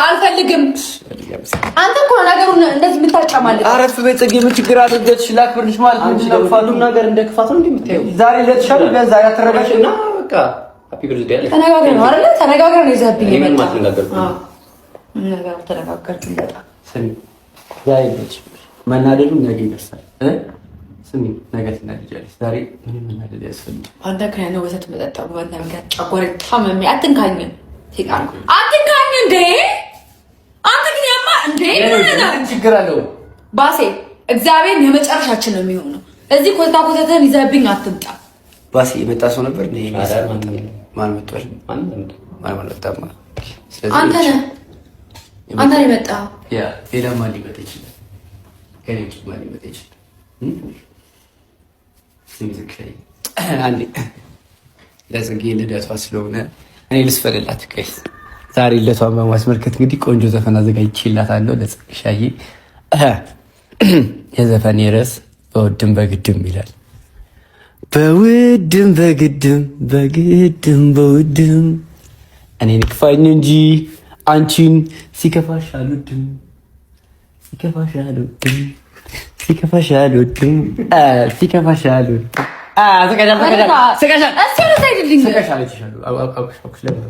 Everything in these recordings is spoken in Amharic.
አልፈልግም። አንተ እኮ ነገሩን እንደዚህ የምታጫማልቅ። አረፍ በይ ፅጌ፣ ምን ችግር አለ? ልደትሽ ላክብርልሽ ማለት ምንድን ነው? ሁሉም ነገር እንደ ክፋት ነው እንደምታየው። ዛሬ ልደትሽ አይደል? ቢያንስ ዛሬ አትረጋሽ እና በቃ happy birthday አለ። ተነጋግረን ነው አይደለ? ተነጋግረን ነው ይዘህብኝ የመጣው። ነገር አልተነጋገርንም። በጣም ስሚ፣ ዛሬ ልደትሽ መናደዱ ነገ ይደርሳል። ስሚ፣ ነገ ትናደጃለሽ። ዛሬ ምንም መናደድ አያስፈልግም። አንተ ከእኔ ነው ወተት መጠጣው። በአንተ ምክንያት ጨጓራዬ ታመሜ። አትንካኝ፣ አትንካኝ። እንዴ አንተ ግን ያማ እንዴ ችግር አለው ባሴ፣ እግዚአብሔር የመጨረሻችን ነው የሚሆነው። እዚህ ኮታ ኮተተን ይዘህብኝ አትምጣ። ባሴ የመጣ ሰው ነበር። ማን መጥቷል? ማን አልመጣም? አንተ ነህ፣ አንተ ነህ የመጣኸው። ያ ሌላ ማን ሊመጣ ይችላል? ከእኔ ውጭ ማን ሊመጣ ይችላል? አንዴ ለጽጌ ልደቷ ስለሆነ እኔ ልስፈልላት። ቀይስ ዛሬ ልደቷን በማስመልከት እንግዲህ ቆንጆ ዘፈን አዘጋጅቼላታለሁ ለጽጌሻዬ። የዘፈን ርዕስ በውድም በግድም ይላል። በውድም በግድም በግድም በውድም እኔን ክፋኝ እንጂ አንቺን ሲከፋሽ አልወድም፣ ሲከፋሽ አልወድም፣ ሲከፋሽ አልወድም፣ ሲከፋሽ አልወድም።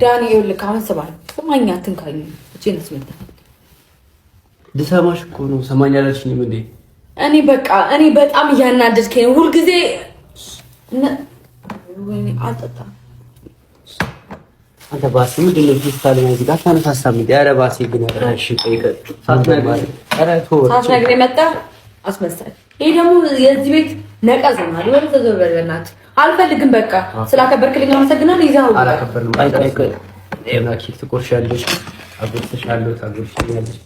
ዳኒ ይኸውልህ፣ አሁን ስማኝ፣ አትንካኝ። እጄን አስመታኝ። ልሰማሽ እኮ ነው። ሰማኝ አላልሽኝም እንዴ? እኔ በቃ እኔ በጣም እያናደድከኝ ነው ሁልጊዜ። አልጠጣም። አንተ ባሴ ምንድን ነው ፌስታል እዚህ ጋር አታነሳሳም እንዴ? ኧረ ባሴ ግን ሳትነግረኝ የመጣ አስመሳይ። ይሄ ደግሞ የዚህ ቤት ነቀዝ ነው። ወደ ተዘው በእናትህ አልፈልግም። በቃ ስላከበርክልኝ አመሰግናለሁ። ይዘኸው አላከበርንም። አይ ቆይ ቆይ፣ ኬክ ትቆርሻለሽ፣ አጎርሰሻለሁ፣ ታጎርሽኛለሽ።